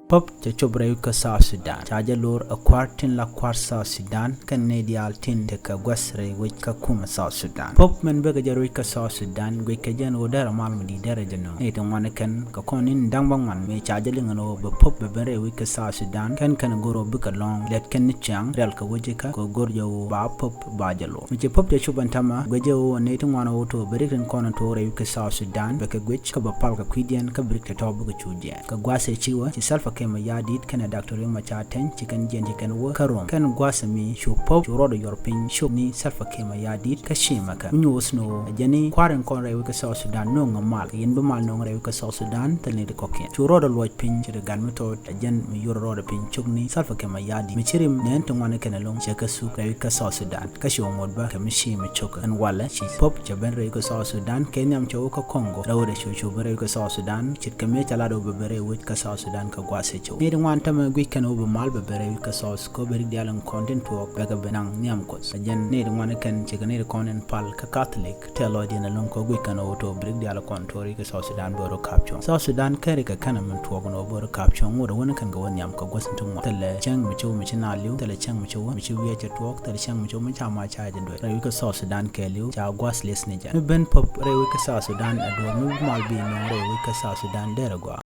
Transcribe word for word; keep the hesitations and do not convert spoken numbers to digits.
Pope cɛ cop rɛy wec kä South Sudan. Ca jɛ lor ɛ kua̱r tin la kua̱r South Sudan kɛn nɛy diaal tin tekɛ gua̱th rɛy wec kä kumɛ South Sudan. Pope min bikɛ jɛ rɛy wec kä South Sudan guic kɛ jɛn ɣöö derɛ mal mi di̱i̱t derɛ jɛ nööŋ. Nɛy ti ŋuan kɛn kɛ kɔn in da̱ŋ bä ŋuan mëë ca jɛ liŋ ɛn ɣöö bɛ Pope bɛ ben rɛy wec kä South Sudan. Kɛn kɛn go̱r ɣöö bikɛ lɔ̱ŋ lɛt kɛn ni ciaŋ rial kɛ wec ikä kɛ go̱r jɛ ɣöö ba Pope ba jɛ lor. Mi ci Pope cɛ cop ɛn tämɛ guic jɛ ɣöö nɛy ti ŋuan ɣöö to̱ bɛ rik tin kɔn in to̱ rɛy wec kä South Sudan bɛ kɛ guic kä bɛ pal kɛ kui̱diɛn kä bɛ rik tɛ tɔ̱ bikɛ cu jiɛɛn. Kɛ gua̱a̱th ɛ ci wä ci Salva Kiir Mayardit kɛnɛ Doctor Riek Machar Teny ci kɛn jiɛn ci kɛn wä kä Rome. Kɛn gua̱a̱th ɛ mi cu Pope cu rɔɔdɛ yuɔr piny cop ni Salva Kiir Mayardit kä ci mɛ kɛ mi nyuɔth ni ɣöö ɛ jɛn ni kua̱r in kɔn rɛy wec kä South Sudan nööŋ ɛ mal kɛ yɛn bi mal nööŋ rɛy wec kä South Sudan thil ni ti kɔkiɛn. Cu rɔɔdɛ luɔc piny ci ti gat mi tɔt ɛ jɛn mi yuɔr rɔɔdɛ piny cop ni Salva Kiir Mayardit mi ci rim nɛn ti ŋuan kɛn ɛlɔ̱ŋ cɛ kɛ suk rɛy wec kä South Sudan. Kä ci wä ŋot bä kɛ mi ci mi cok ɛn walɛ ci Pope cɛ ben rɛy kä South Sudan kɛ nhiam cɛ wä kä Congo rɛw rɛ cu cu ben rɛy kä South Sudan ce̱tkɛ mëë ca lat wä bɛ ben rɛy wec kä South Sudan kä gua̱a̱th cɛ cɛ wä. Nɛy ti ŋuan tämɛ guic kɛn wä bɛ mal bɛ ben rɛy wec kä South kɛ wä bɛ rik diaal in kɔn tin tuɔɔk bɛ kɛ ben naŋ nhiam Kuɔth. Ɛ jɛn nɛy ti ŋuan kɛn ce̱tkɛ nɛy ti kɔn in pal kä Catholic tɛ̈ lɔcdiɛn ɛlɔ̱ŋ kɛ guic kɛn wä to̱ bɛ rik diaal kɔn to̱ rɛy kä South Sudan bɛ rɔ ka̱p cuɔ̱ŋ. South Sudan kɛn rik kɛ kɛn min tuɔɔk ni wä bɛ rɔ ka̱p cuɔ̱ŋ ŋot wä ni kɛn kɛ wä nhiam kɛ gua̱th in ti ŋuan. Thilɛ cäŋ mi ci wä mi ci na li̱w, thilɛ cäŋ mi ci wä mi ci wiɛc cɛ tuɔɔk, thilɛ cäŋ mi ci wä mi ca ma ca jɛ duec. Rɛy wec kä South Sudan kɛɛliw ca gua̱th lieth ni jɛ. Mi ben Pope rɛy wec kä South Sudan ɛ duɔ̱ɔ̱r mi bi mal bi nööŋ rɛy wec kä South Sudan derɛ gɔaa.